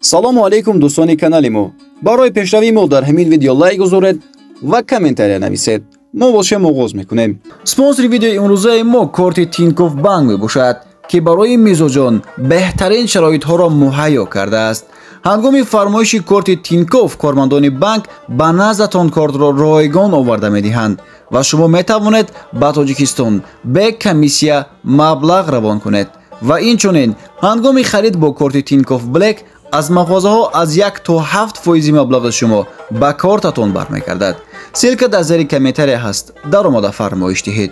Салому алейкум, дӯстони канали мо. Барои пешравии мо дар ҳамин видео лайк гузоред ва комментария нависед. Мо бошем оғоз мекунем. Спонсори видеои имрӯзаи мо корти Тинькофф Банк мебошад, ки барои мизоҷон беҳтарин шароитҳоро муҳайё кардааст. Ҳангоми фармоиши корти Тинькофф кормандони банк ба наздатон кортро ройгон оварда медиҳанд ва шумо метавонед ба Тоҷикистон бе комиссия маблағ равон кунед. Ва инчунин ҳангоми харид бо корти Тинькофф Блэк аз мағозаҳо аз 1 то 7 фоизи маблағи шумо ба кортатон бармегардад. Ссылка дар зери комментария ҳаст, даромада фармоиш диҳед.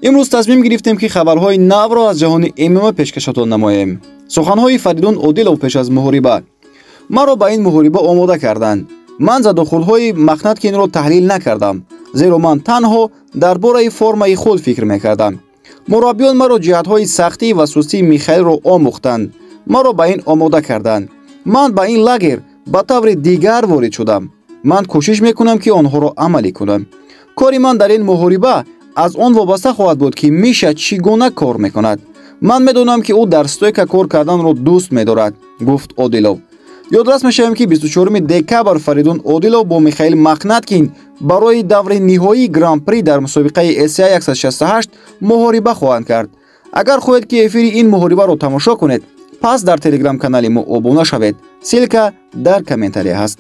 Имрӯз тасмим гирифтем, ки хабарҳои навро аз ҷаҳони ММА пешкашатон намоем. Суханҳои Фаридун Одилов пеш аз муҳориба. Маро ба ин муҳориба омода карданд. Ман задухӯрдҳои Махнаткинро таҳлил накардам, зеро ман танҳо дар бораи формаи худ фикр мекардам. Мураббиён маро ҷиҳатҳои сахтӣ ва сустии Михаилро омӯхтанд. Маро ба ин омода карданд. Ман ба ин лагер ба таври дигар ворид шудам. Ман кӯшиш мекунам, ки онҳоро амалӣ кунам. Кори ман дар ин муҳориба аз он вобаста хоҳад буд, ки Миша чӣ гуна кор мекунад. Ман медонам, ки ӯ дар стойка кор карданро дӯст медорад, гуфт Одилов. Ёдрас мешавем, ки 24 декабр Фаридун Одилов бо Михаил Махнаткин барои даври ниҳоии гран-при дар мусобиқаи ACA 168 муҳориба хоҳанд кард. Агар хоҳед, ки эфири ин муҳорибаро тамошо кунед, пас дар телеграм-канали мо обуна шавед. Ссылка дар комментария ҳаст.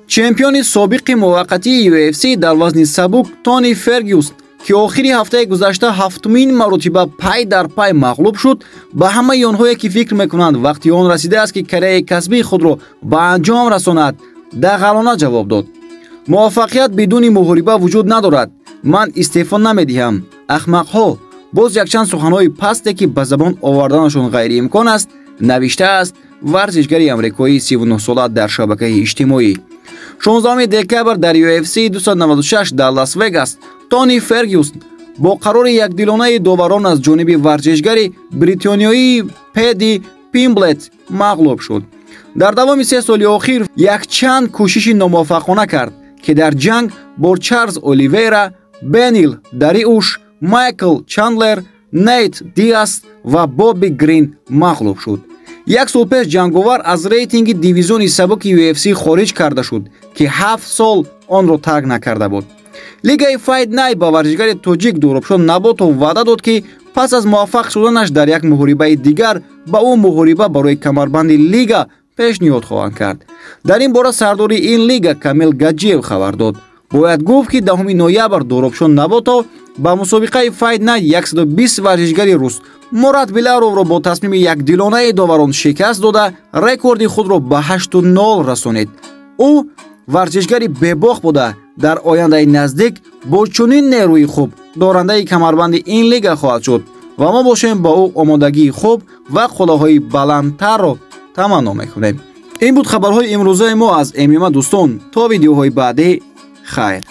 Чемпиони собиқи муваққатии UFC дар вазни сабук Тони Фергюс, ки охири ҳафтаи гузашта ҳафтумин маротиба пай дар пай мағлуб шуд, ба ҳамаи онҳое, ки фикр мекунанд, вақти он расидааст, ки карьераи касбии худро ба анҷом расонад, дағалона ҷавоб дод. Муваффақият бидуни муҳориба вуҷуд надорад. Ман истеъфо намедиҳам, ахмақҳо. Боз якчанд суханҳои пасте, ки ба забон оварданашон ғайриимкон аст, навиштааст варзишгари амрикоии 39-сола дар шабакаи иҷтимоӣ. 16 декабр дар UFC 296 дар Лас-Вегас Тони Фергюс бо қарори якдилонаи доварон аз ҷониби варзишгари бритониёии Педи Пимблет мағлуб шуд. Дар давоми 3 соли охир якчанд кӯшиши номуваффақона кард, ки дар ҷанг бо Чарлз Оливейра, Бенил Дариуш, Майкл Чандлер, Нейт Диас ва Бобби Грин мағлуб шуд. Як сол пеш ҷанговар аз рейтинги дивизиони сабуки UFC хориҷ карда шуд, ки 7 сол онро тарк накарда буд. Лигаи Fight Night ба варзишгари тоҷик Дуробшон Наботов ваъда дод, ки пас аз муваффақ шуданаш дар як муҳорибаи дигар ба ӯ муҳориба барои камарбанди лига пешниҳод хоҳанд кард. Дар ин бора сардори ин лига Камил Гаджиев хабар дод. Бояд гуфт, ки 10 ноябр Дуробшон Наботов ба мусобиқаи Fight Night 120 варзишгари рус Мурат Биларовро бо тасмими якдилонаи доварон шикаст дода, рекорди худро ба 8-0 расонид. Ӯ варзишгари бебох буда, дар ояндаи наздик бо чунин нерӯи хуб дорандаи камарбанди ин лига хоҳад шуд ва мо бошем ба ӯ омодагии хуб ва қуллаҳои баландтарро таманно мекунем. Ин буд хабарҳои имрӯзаи мо аз ММА. Дӯстон, то видеоҳои баъдӣ, хайр.